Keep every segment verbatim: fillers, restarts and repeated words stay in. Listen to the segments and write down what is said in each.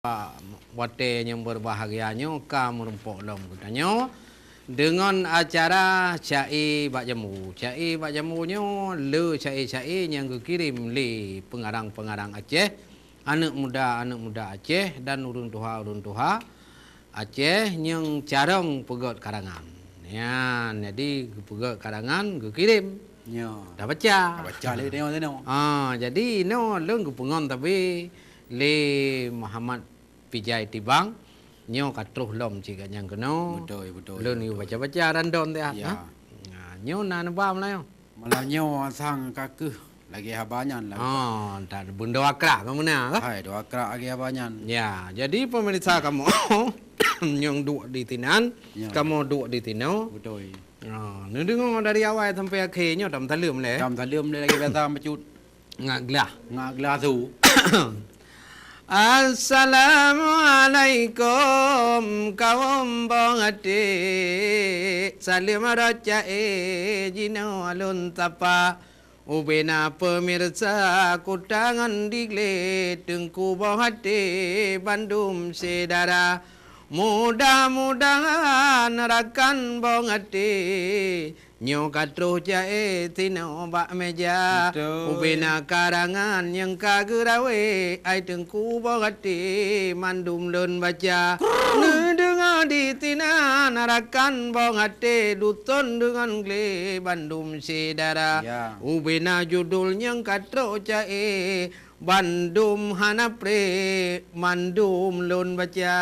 Bak watèe nyang berbahagia nyoe ka meurumpok lom geutanyoe deungon acara Syaé bak Jambu. Syaé bak Jambu nyoe le syaé-syaé nyang geukirém lé peungarang-peungarang Aceh, aneuk muda-aneuk muda Aceh dan ureueng tuha-ureueng tuha Aceh nyang carông peugöt karangan. Nyan, jadi geupeugöt karangan geukirém. Nyoe. Tabaca. Tabaca lé tanyoe, tanyoe. Ah, jadi inoe lôn geupeungon tabe lé Muhammad Pijai Tibang, nyoe ka troh lom cit gobnyan keunoe. Beutôi, beutôi, beutôi. Lôn yue baca-baca random teuh, ya, ha? Nah, nyoe na neuba malam nyoe. Malam nyoe sang ka keuh lagèe haba nyan lah. Oh, entah beundo akrak ka meunan kah? Hai, do akrak lagèe haba nyan. Ya, jadi pemirsa kamoe nyang duek di sinan, ya, kamoe duek di sinoe. Beutôi. Ah, neudeungoe dari awai sampai akhé nyoe tam saleuem lé. Tam saleuem lé lagèe biasa bacut. Ngat glah. Ngat glah su. Assalamualaikum kaum bong até. Saleuem roca-e jinoe lôn sapa. Ubena pemirsa kutangan diglé teungku bong até bandum syedara. Mudah-mudahan rakan bong até nyoe ka troh jai sinoe bak meja. Beutôi. Ubena karangan nyang ka geurawé, ai teungku bong até mandum lôn baca. Neudeungoe di sinan rakan bong até duson deungon glé bandum syedara. Ya. Ubena judul nyang ka troh jai bandum hana pré mandum lôn baca.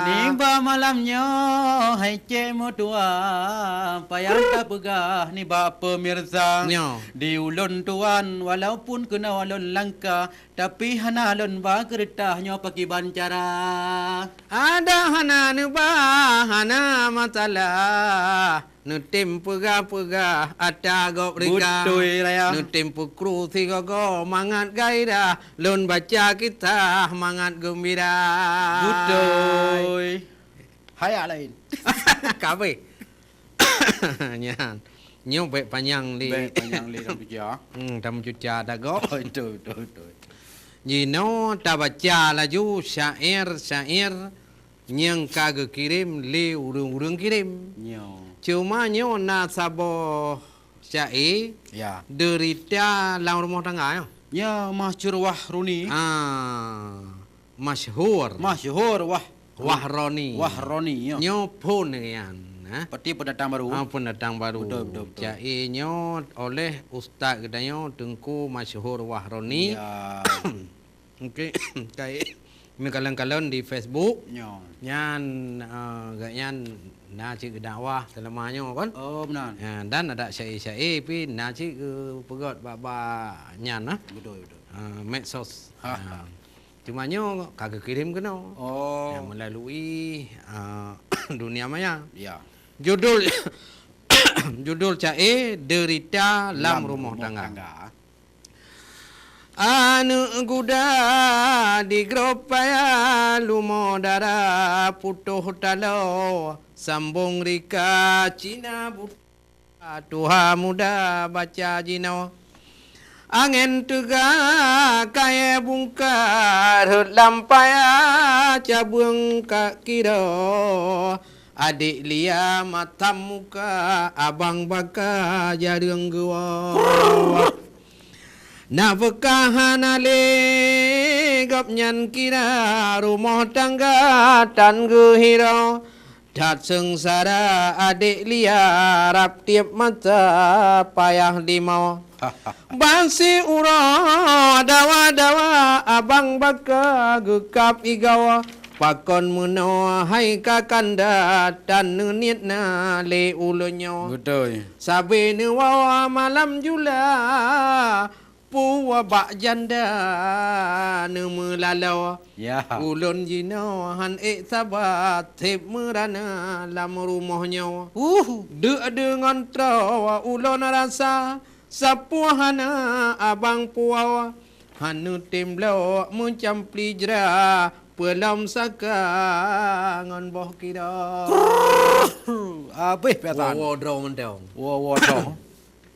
Nibak malam nyoe hai cék meutuah, payah tapeugah nibak pemirsa. Nyoe. Di ulôn tuan, walaupun keunoe lôn langka, tapi hana lôn ba keureutah nyoe pakriban cara. Adak hana neuba, hana masalah. Neutem peugah-peugah ata gob rika. Beutôi, Raya. Neutem peukru sigoe-goe mangat gairah. Lôn baca kisah mangat geumbira. Beutôi. Hai laén. Ka abéh. Nyan. Nyoe bèk panyang lé. Bèk panyang lé, tam cuca. Hmm, tam cuca ata gob. Oh, beutôi, beutôi, beutôi. Jinoe tabaca laju syair-syair nyang ka geukirém lé ureuëng-ureuëng kirém. Nyoe. Cuma nyoe na saboh syaé, ya, deurita lam rumoh tangga nyoe. Ya, Masyhur Wahroni. Ah, Masyhur. Masyhur Wah-, Wahroni. Wahroni, ya. Nyoe phon nyan, ha? Berarti pendatang baru. Ah, pendatang baru. Betul, betul, betul. Syaé nyoe oleh ustaz geutanyoe Teungku Masyhur Wahroni. Ya. Okey, kai meukalon-kalon di Facebook. Nyoe. Nyan, eh, gobnyan na cit geudakwah seulama nyoe kan? Oh, meunan. Ya, dan adak syaé-syaé pih na cit geupeugöt bak-bak nyan, ah. Betul, betul. Eh, medsos. Ha. Ah. Cuma nyoe ka geukirém keunoe. Oh. Ya, melalui, eh, dunia maya. Ya. Judul, judul syaé Deurita lam Rumoh Tangga. Aneuëk guda di grob paya lumoe dara putôh taloe, sambong rika Cina buta tuha muda baca jinoe. Angén teuga kayée bungka rhot lam paya cabeueng ka kiro. Adék lia matam muka abang baka jareueng geuwoe. Na beukah hana lé gobnyan kira rumoh tangga tan geuhiro. That seungsara adék lia rab tieb masa payah limoe. Ban siuroe dawa-dawa abang baka geukab igoe. Pakon meunoe hai kakanda tan neuniet na lé ulôn nyoe. Beutôi. Sabe neuwoe malam jula, puwoe bak janda neumeulaloe. Ya. Ulôn jinoe han ék sabat seb meurana lam rumoh nyoe. Uh. Deuk deungon troe ulôn rasa, sapeue hana abang puwoe. Han neutem bloe meucampli jra, peulom saka ngon boh kira. Abéh piatan. Woe-woe droe mantong. Woe-woe droe.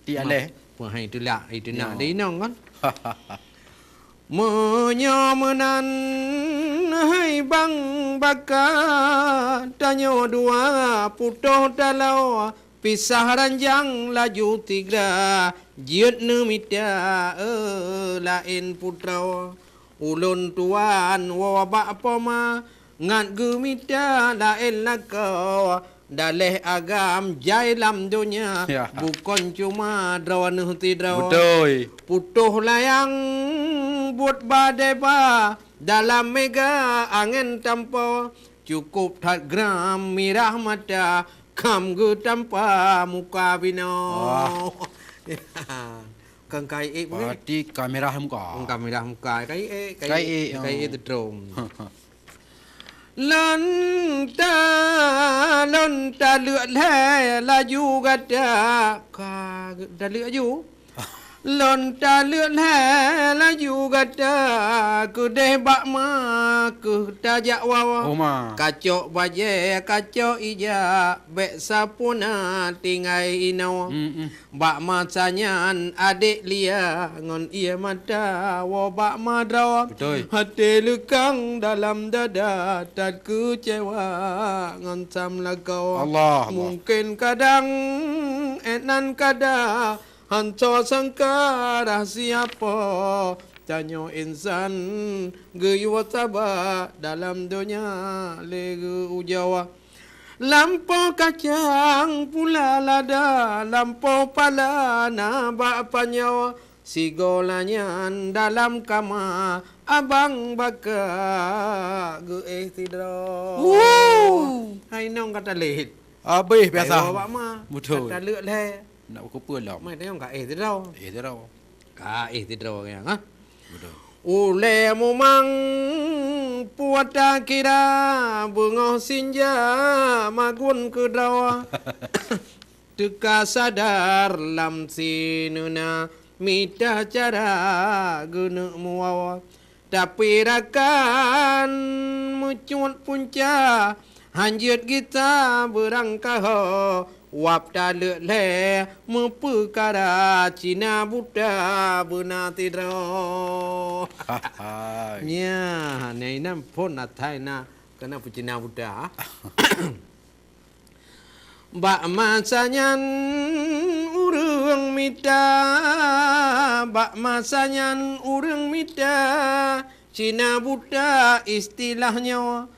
Ti aleh. Peue hai tulak, hai teunak di inong kan? Meunyoe meunan, hai bang baka, tanyoe dua putôh taloe, pisah ranjang laju sigra, jeuet neumita, eh, laén putroe. Ulôn tuan woe bak poma, ngat geumita laén lakoe, daleh agam jai lam donya, ya, bukon cuma droeneuh sidroe. Beutôi. Putôh layang buet badeba, dalam mega angén tampo, cukôp that gram mirah mata, kam geutampa muka binoe. Wah. Kon kai ék beungéh. Berarti ka mirah muka. Kon ka mirah muka, kai ék, kai ék, kai ék, oh, kai ék teutrom. Lôn ta-, lôn taleuek lhée laju gata. Ka taleuek laju? Lôn taleuek lhée laju gata, keudeh bak ma keuh tajak wawa. Oh, ma. Kacok bajée, kacok ija, bék sapeue na tinggai inoe. Mm-mm. Bak masa nyan adék lia ngon ié mata woe bak ma droe. Beutôi. Até leukang dalam dada that keucewa ngon sam lakoe. Allah, Allah. Mungken kadang ék nan kada, han soe sangka rahsia po. Tanyoe insan geuyue saba dalam donya lé geu-ujoe. Lampôh kacang pula lada, lampôh pala na bak panyoe, sigoe nyan dalam kama abang baka geuéh sidroe. Wuh! Hai nong ka talét. Habéh biasa. Hai, bak ma. Beutôi. Ka taleuek lhée. Nak bukeupeue lom. Mai tanyong ka éh sidroe. Éh sidroe. Ka éh sidroe nyang, ha? Beutôi. Ulée mumang puata kira, beungoh sinja magun keudroe. Teuka sadar lam sineuna mita cara geuneuk muwoe. Tapi rakan meucut punca, hanjeuet gita beurangkaho, wab taleuek lhée meupeukara Cina buta beuna sidroe. Hai. Nyan, nyan inan phon atai na, kana peucina buta. Bak masa nyan ureuëng mita, bak masa nyan ureuëng mita, Cina buta istilah nyoe,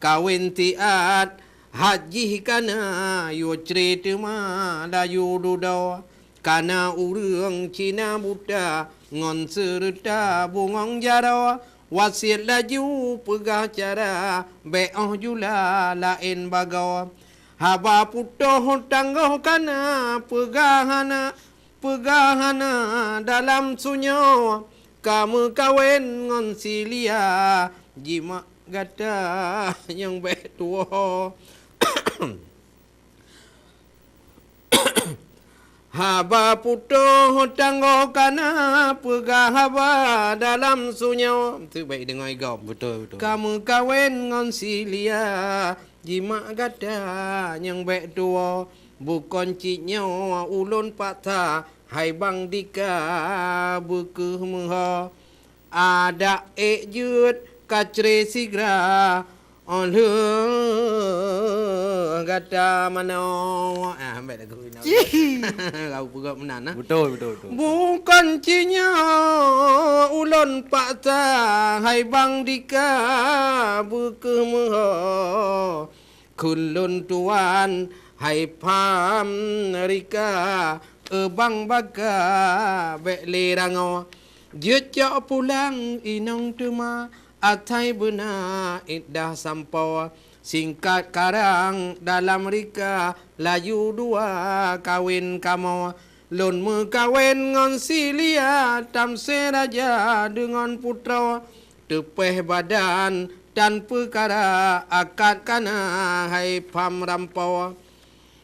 kawen tiat, hat jih kana yue cre teuma layu dudoe. Kana ureuëng Cina buta ngon seureuta bungöng jaroe, wasiet laju peugah cara, bék óh jula laén bagoe. Haba putôh tanggoh kana peugah hana, peugah hana dalam sunyoe, ka meukawen ngon si Lia, jimak gata nyang bék tuwoe. Haba putôh tanggoh kana peugah haba dalam sunyoe. Tu baik deungoe gob. Beutôi, beutôi. Ka meukawen ngon si Lia, jimak gata nyang bék tuwoe. Bukon cit nyoe ulôn paksa, hai bang dika beukeuh meuho. Adak ék jeuet ka cre sigra, óh lheueh gata manoe. Ah, ambek lagu ina. Cih. Lagu peugah meunan, ah. Beutôi, beutôi, beutôi. Bukon cit nyoe ulôn paksa, hai bang dika beukeuh meuho. Kheun lôn tuan, hai pham rika, eu bang baka, bék lé rangoe. Jeuet cok pulang inong teuma, asai beuna iddah sampoe. Singkat karang dalam rika, laju dua kawen kamoe. Lôn meukawen ngon si Lia, tamsé raja deungon putroe. Teupéh badan tan peukara, akat kana hai pham rampoe.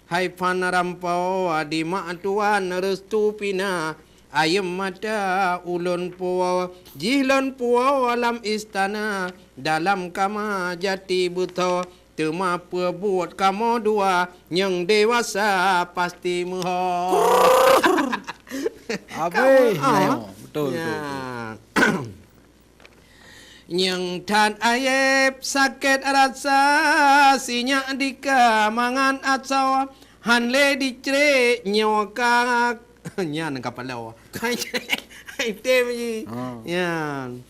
Hai pham rampoe, dimak tuan restu pina, ayeuem mata ulôn puwoe. Jih lôn puwoe lam istana, dalam kama jati beuthoe. Teuma peubuet kamoe dua, nyang dewasa pasti meuho. Abéh, kamoe, ah, nyoe. Beutôi, beutôi, beutôi. Ya. Nyang that ayeb sakét rasa, sinyak dika mangat asoe, han lé dicrek nyoe ka nyan ka paloe. Hai tem ji. Ha. Nyan.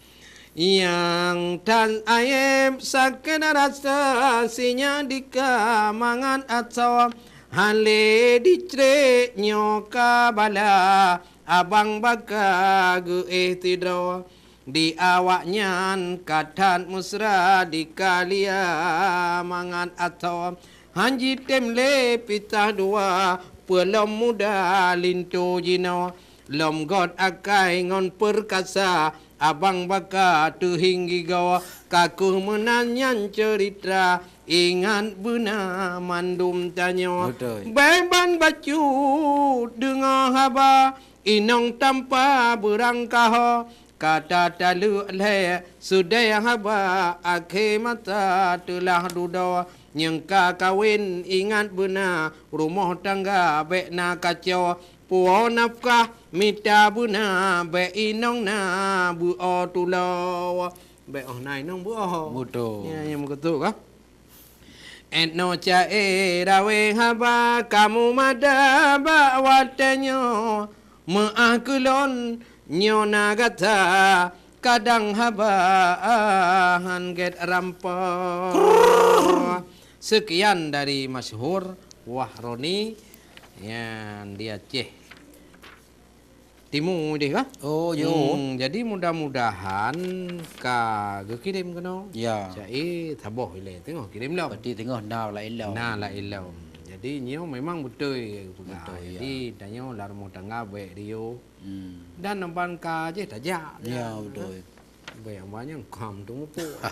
Nyang that ayeb sakét rasa, sinyak dika mangat asoe, han lé dicrek nyoe ka bala, abang baka geuéh sidroe. Di awaknyan ka that mesra, dika lia mangat asoe, han jitem lé pisah dua, peue lom muda linto jinoe. Lom göt akai ngon peurkasa, abang baka teuhinggi goe, ka kheueh meunan nyan ceurita, ingat beuna mandum tanyoe. Beutôi. Bèk ban bacut deungoe haba, inong tampa beurangkaho, ka tataleuek lhèe seudeh haba, akhé masa teulah dudoe. Nyang ka kawen ingat beuna, rumoh tangga bèk na kacau, puwoe nafkah mita beuna, bèk inong na beuo tuloe. Bèk 'oh na inong beuo. Beutôi. Ya, nyang meukeusut ka. Etnoe ca-e rawé haba, kamoe mada bak watèe nyoe. Meu'ah keu lôn nyoe na gata, kadang haba han gèt rampo. Sekian dari Masyhur Wahroni, nyan di Aceh Timu deh kah? Oh, yo. Hmm, jadi mudah-mudahan ka geukirém keunoe. Ya. Ca-e saboh ilèe teungoh kirém lom. Berarti teungoh na laén lom. Na laén lom. Jadi nyoe memang beutôi peugah. Beutôi, ya. Jadi tanyoe lam rumoh tangga bèk riôh. Hmm. Dan ban ka jih tajak. Ya, beutôi. Bèk banyak kam tu mupuk. Ha,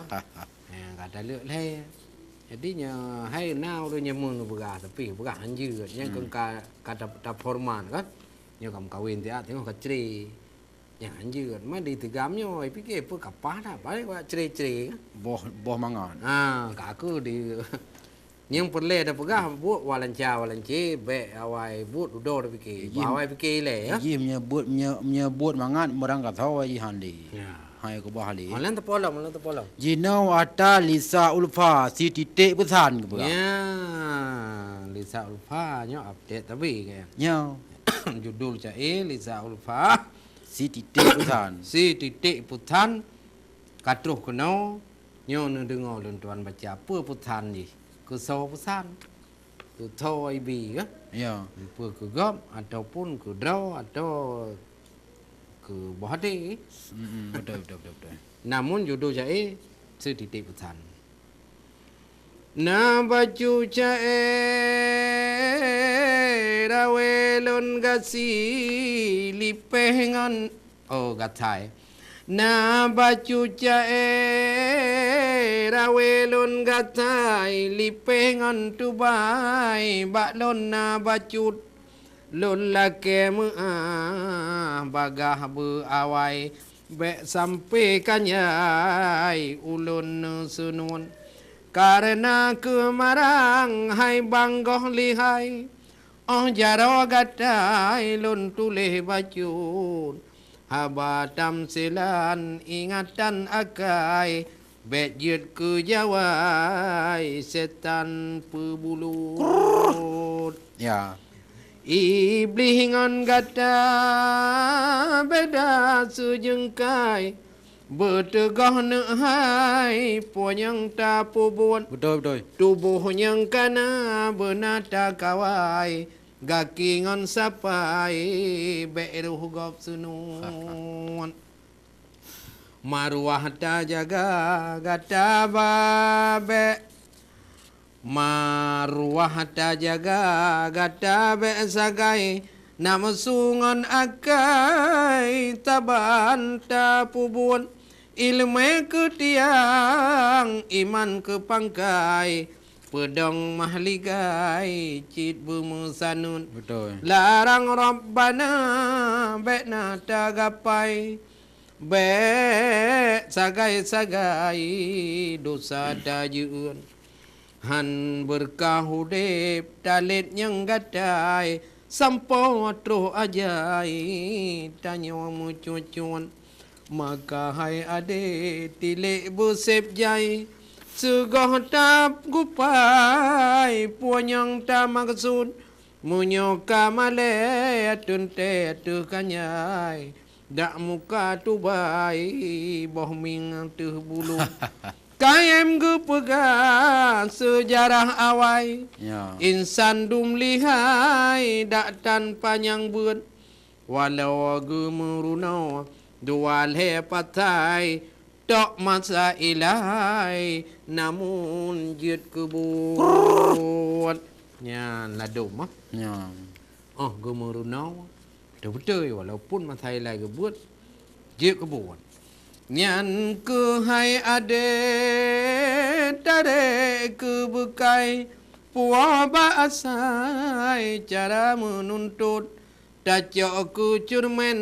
ka taleuek lhèe. Jadi nyoe hai na ureueng nyang meupeugah, tapi peugah hanjeuet. Nyan Hmm. keu ka, ka ta-, taphormat kan. Nyoe ka meukawen siat teungoh ka cre. Nyang hanjeuet ma di teugam nyoe, pike peue kapah dah, paléng bak cre-cre. Boh, boh mangat. Ha, ka aku di, nyang peureulèe tapeugah, buet walanca-walanci, bèk awai buet dudoe tapike. Ijih, awai pike ilèe, ya. Ijih meunyoe buet, meunyoe, meunyoe buet mangat, meurang ka tho ijih handi. Ya. Hai keubah lé. Oh, lôn teupolong, lôn teupolong. Jinoe ata Lisa Ulfa, sititék peusan geupeugah. Ya, Lisa Ulfa nyoe update tabi kan. Nyoe. Judul ca-e Lisa Ulfa. Sititék peusan. Sititék peusan ka troh keunoe, nyoe neudeungoe lôn tuan baca peue peusan jih. Keu soe peusan? Keu soe ibi kah? Ya. Peue keu gob ataupun keu droe atau keu boh até? Mm-mm, beutôi, beutôi, beutôi, beutôi. Namun judul ca-e sititék peusan. Na bacut ca-e rawé lôn gasien lipéh ngon, oh, gatai. Na bacut ca-e rawé lôn gatai lipéh ngon tubai, bak lôn na bacut lôn lakèe meu'ah bagah beuawai. Bèk sampoe kanyai ulôn neuseunuet, kareuna keumarang hai banggoh lihai. Óh jaroe gatai lôn tuléh bacut, haba tamsilan ingatan akai. Bèk jeuet keu jawai seutan peubulôt. Ya. Iblih ngon gata beda seujeungkai, beuteugah neuk hai peue nyang tapeubuet. Beutôi, beutôi. Tuboh nyang kana beuna takawai, gaki ngon sapai bèk roh gob seunuet. Maruah tajaga gata babèk, maruah tajaga gata bèk sagai, nafeusu ngon akai saban tapeubuet, ileumèe keu tiang, iman keu pangkai, peudong mahligai cit beumeusaneut. Beutôi. Larang Rabbana bèk na tagapai. Bèk sagai-sagai dosa tajeuet, han beureuka udép talét nyang gatai, sampoe troh ajai tanyoe meucuet-cuet. Maka hai adé, tilék beuseb jai, seugoh tap gupai, peue nyang tamaksud. Meunyoe ka malée teuntée teuh kanyai, dak muka tubai boh mieng teuh bulu. Kayém geupeugah seujarah awai, ya, insan dum lihai dak tan panyang beuet. Walau geumeurunoe dua lhée patai, tok masa ilai namun jeuet keu buet. Nyan ladôm, ah. Ya. Oh, geumeurunoe beutôi-beutôi, walaupun masa ilai geubeuet, jeuet keu buet. Nyan keuhai adé, tarek keu beukai, puwoe bak asai cara meununtut. Tacok keu ceureumen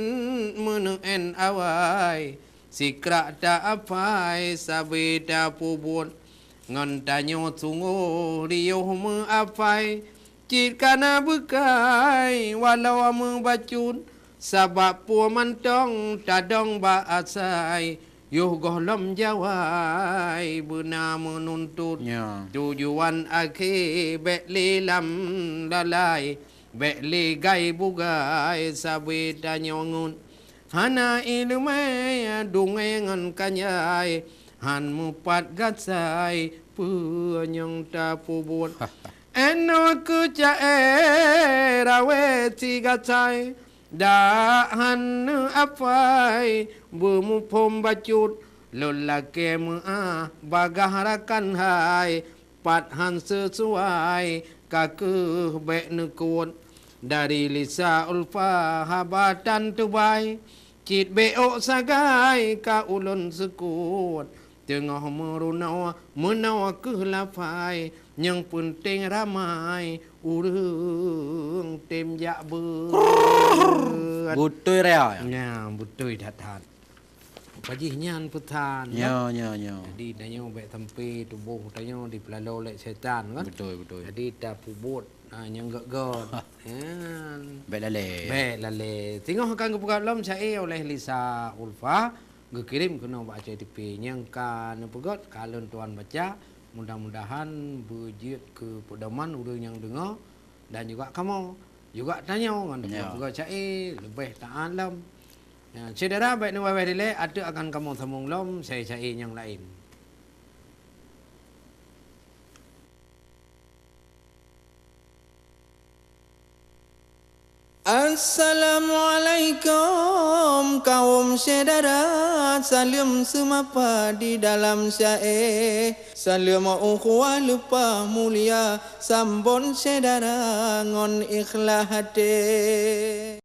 meuneu'en awai, sikrak ta-afai sabe tapeubuet. Ngon tanyoe sunggoh riôh meuafai, cit kana beukai walau meubacut. Sabab peue mantong tadong bak asai, yoh gohlom jawai beuna meununtut. Ya. Tujuan akhé bék lé lam lalai, bék lé gai bugai sabe tanyoe ngon. Hana iéleumé dungé ngon kanyai, han mupat gasai peue nyang tapeubuet. Enoe keu caé rawé sigasai, dak han neuafai beumuphom bacut. Lôn lakée meuáh bagaih rakan hai, pat han seusuai, ka keuh bék neukot. Dari Lisa Ulfa haba tan teubai, cit bék ôk sagai ka ulôn seukot. Teungoh meurunoe meunoe keuh lafai, nyang peunteng ramai ureuëng tem jak beuet. Beutôi rea, ya? Nya, beutôi that-that. Apa jih nyan peusan, ya? Nyo, nyo, nyo. Jadi, tanyoe bék sampai tuboh tanyoe dipeulalo lé syaitan, kan? Beutôi, beutôi. Jadi, tapeubuet, ha, nyang gét-gét. Nyan. Bék lalé. Bék lalé. Singoh akan geupeugah lom syaé oleh Lisa Ulfa, geukirém keunoe bak Aceh T V. Nyang ka neupeugét, ka lôn tuan baca. Mudah-mudahan beujeuet keu peudoman ureuëng nyang deungoe. Dan juga kamoe, juga tanyoe ngon, ya, peugah syaé leubeh taát lom. Ya, syedara bék neuwéh-wéh dilée, ateueh akan kamoe sambong lom syaé-syaé nyang laén. Assalamualaikum kaum syedara, saleuem seumapa di dalam syaé. Saleuem ukhuwah leupah mulia, sambot syedara ngon ikhlas até.